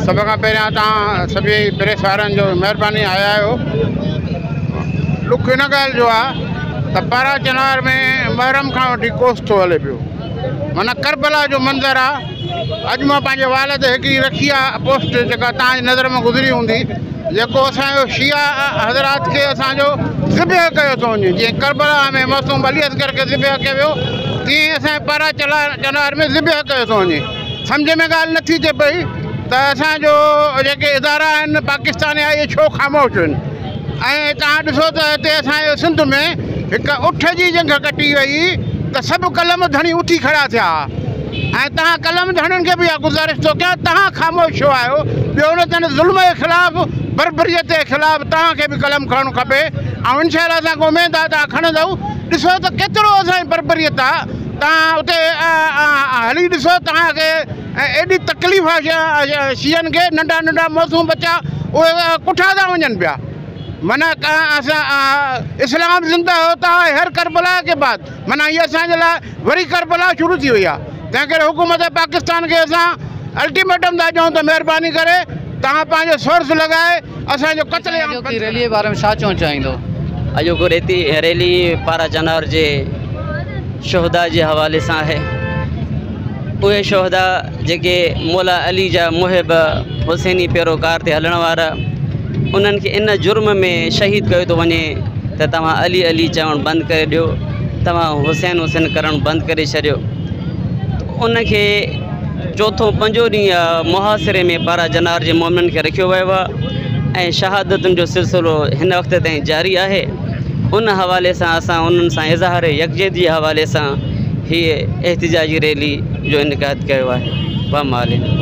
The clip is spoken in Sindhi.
سڀ کان پهريان توهان سڀئي پريس وارن جو مهرباني آيا آهيو. ڏک ان ڳالهه جو آهي ته پارا چنار ۾ محرم کان وٺي ڪوس ٿو هلي پيو معنيٰ ڪربلا جو منظر آهي. اڄ مان پنهنجي وال تي هڪڙي رکي آهي پوسٽ جيڪا توهان جي نظر مان گذري هوندي، جيڪو اسان جو شيعا حضرات کي اسان جو ذبح ڪيو ٿو وڃي، جيئن ڪربلا ۾ معصوم علي اصغر کي ذبح ڪيو ويو تيئن اسان جي پارا چنار ۾ ذبح ڪيو ٿو وڃي. سمجهه ۾ ڳالهه نٿي اچي پئي ته اسان جو جيڪي ادارا آهن پاڪستان جا اهي ڇو خاموش آهن. ۽ توهان ڏسو ته هتي اسان جي سنڌ ۾ هڪ اٺ جي ڄنگهه ڪٽي وئي ته سڀ قلم ڌڻي اٿي کڙا ٿيا. ۽ توهان قلم ڌڻين کي به اها گذارش ٿو ڪيان توهان خاموش ڇو آهيو؟ ٻيو نه ته هن ظلم جي خلاف بربريت جي خلاف توهان کي به قلم کڻڻ کپي ۽ انشاء الله اسان کي اميد آهي توهان کڻندؤ. ڏسو ته ڪيترو اسان جي بربريت آهي. توهان اتي هلي ڏسو توهان کي ايڏي تڪليف آهي شيعن کي، ننڍا ننڍا معصوم ٻچا اهي ڪٺا ٿا وڃن پيا. معنيٰ اسان اسلام زنده هوتا هي هر ڪربلا ڪي بعد، معنيٰ هي اسان جي لاء وري ڪربلا شروع ٿي وئي آهي. تنهن ڪري حڪومت پاڪستان کي اسان الٽيميٽم ٿا ڏيون ته مهرباني ڪري توهان پنهنجو سورس لڳائي اسان جو قتل عام بند اڄوڪي ريلي جي باري ۾ ڇا چوڻ چاهيندو؟ اڄوڪو ريتي ريلي پارا چنار جي شهداء جي حوالي سان آهي. اهي شهداء جيڪي مولا علي جا محب حسيني پيروڪار تي هلڻ وارا، انهن کي ان جرم ۾ شهيد ڪيو ٿو وڃي ته توهان علي علي چوڻ بند ڪري ڏيو، توهان حسين حسين ڪرڻ بند ڪري ڇڏيو. ان کي چوٿون پنجون ڏينهن محاصري ۾ پارا چنار جي مومنن کي رکيو ويو آهي ۽ شهادتن جو سلسلو هن وقت تائين جاري آهي. ان حوالي سان اسان انهن سان اظهار يڪجهتي جي حوالي سان هيء احتجاجي ريلي جو انعقاد ڪيو آهي. وما علينا.